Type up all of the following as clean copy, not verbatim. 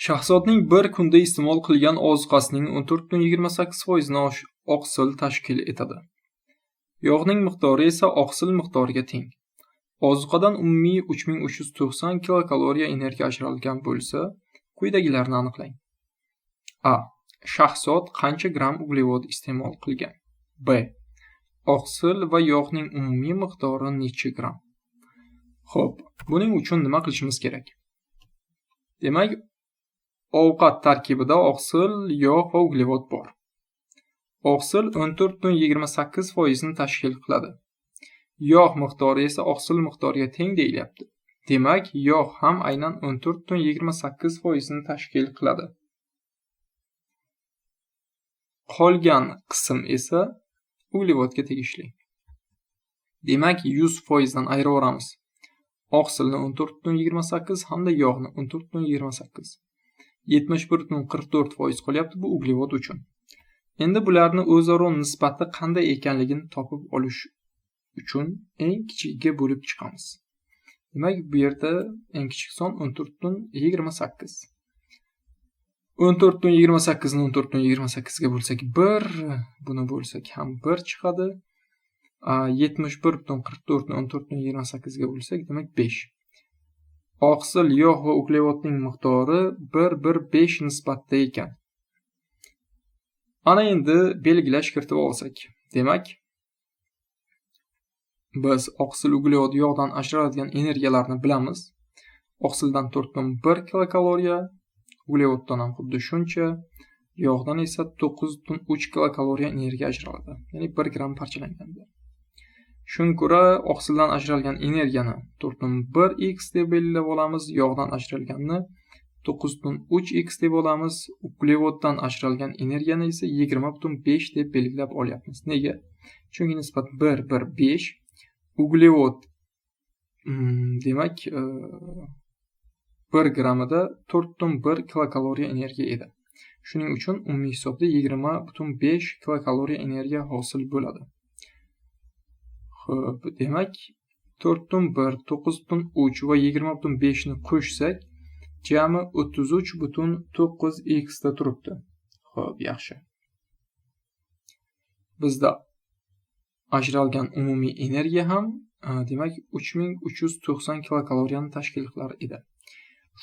Shahzodning bir kunda iste'mol qilgan ozuqasining 14,28%ni oqsil tashkil etadi. Yog'ning miqdori esa oqsil miqdoriga teng. Ozuqadan umumiy 3390 kilokaloriya energiya ajralgan bo'lsa, quyidagilarni aniqlang. A. Shahzod qancha gramm uglevod iste'mol qilgan? B. Oqsil va yog'ning umumiy miqdori necha gramm? Xo'p, buning uchun nima qilishimiz kerak? Demak, ovqat tarkibida oqsil, yog' va uglevod bor. Oqsil 14,28% ni tashkil qiladi. Yog' miqdori esa oqsil miqdoriga teng deyilyapti. Demak, yog' ham aynan 14,28% ni tashkil qiladi. Qolgan qism esa uglevodga tegishli. Demak, 100% dan ayiraveramiz. Oqsilni 14,28 hamda yog'ni 14,28. 71,44% qolyapti bu uglevod uchun. Endi bularni o'zaro nisbati qanday ekanligini topib olish uchun eng kichigiga bo'lib chiqamiz. Demak, bu yerda eng kichik son 14,28. 14,28 ni 14,28 ga bo'lsak 1, buni bo'lsak ham 1 chiqadi. 71,44 ni 14,28 ga bo'lsak, demak 5. Oqsil, yog' va uglevodning miqdori 1 1 5 nisbatda ekan. Ana endi belgilash kiritib olsak. Demak, biz oqsil, uglevod, yog'dan ajraladigan energiyalarni bilamiz. Oqsildan 4,1 kilokaloriya, uglevoddan ham xuddi shuncha, yog'dan esa 9,3 kilokaloriya energiya ajraladi. Ya'ni 1 gramm parchalanganda. Shunga ko'ra oqsildan ajralgan energiyani 4,1x deb belgilab olamiz, yog'dan ajralganni 9,3x deb olamiz, uglevoddan ajralgan energiyani esa 20,5 deb belgilab olyapmiz. Nega? Chunki nisbat 1 1 5. Uglevod demak 1 grammida 4,1 kilokaloriya energiya edi. Shuning uchun umumiy hisobda 20,5 kilokaloriya energiya hosil bo'ladi. Xo'p, demak 4,1, 9,3 va 20,5 ni qo'shsak, jami 33,9 x da turibdi. Xo'p, yaxshi. Bizda ajralgan umumiy energiya ham demak 3390 kilokaloriyani tashkil qilar edi.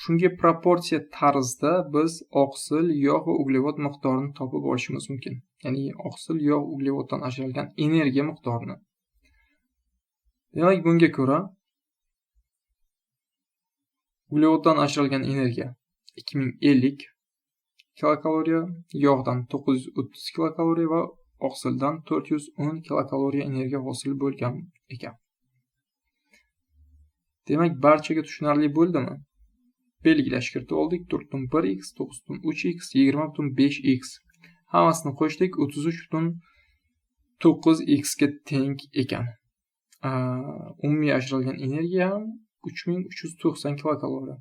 Shunga proporsiya tarzda biz oqsil, yog' va uglevod miqdorini topib olishimiz mumkin. Ya'ni oqsil, yog', uglevoddan ajralgan energiya miqdorini. Demak, bunga ko'ra uglevoddan ajralgan energiya 2050 kilokaloriya, yog'dan 930 kilokaloriya va oqsildan 410 kilokaloriya energiya hosil bo'lgan ekan. Demak, barchaga tushunarli bo'ldimi? Belgilash kiritib oldik. 4,1x, 9,3x, 20,5x. Hammasini qo'shdik, 33,9x ga teng ekan. Umumiy ajralgan energiya ham 3390 kilokaloriya.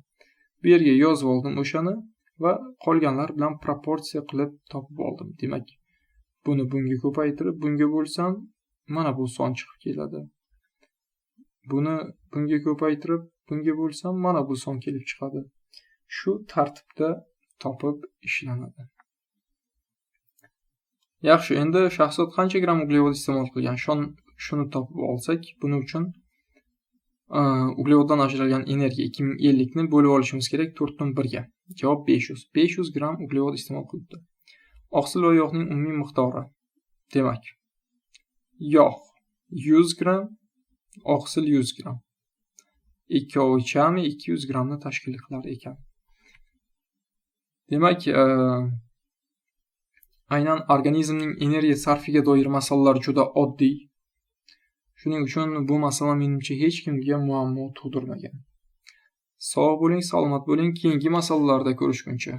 Bu yerga yozib oldim o'shani va qolganlar bilan proporsiya qilib topib oldim. Demak, buni bunga ko'paytirib, bunga bo'lsam, mana bu son chiqib keladi. Buni bunga ko'paytirib, bunga bo'lsam, mana bu son kelib chiqadi. Shu tartibda topib ishlanadi. Yaxshi, endi Shahzod qancha gramm uglevod iste'mol qilgan? Shuni topib olsak, buning uchun uglevoddan ajralgan energiya 2050 ni bo'lib olishimiz kerak 4,1 ga. Javob 500. 500 gramm uglevod iste'mol qilibdi. Oqsil va yog'ning umumiy miqdori. Demak, yog' 100 gramm, oqsil 100 gramm. Ikkovi jami 200 grammni tashkil qilar ekan. Demak, aynan organizmning energiya sarfiga doir masalalar juda oddiy. Shuning uchun bu masala menimcha hech kimga muammo tug'dirmagan. Sog' bo'ling, salomat bo'ling. Keyingi masalalarda ko'rishguncha.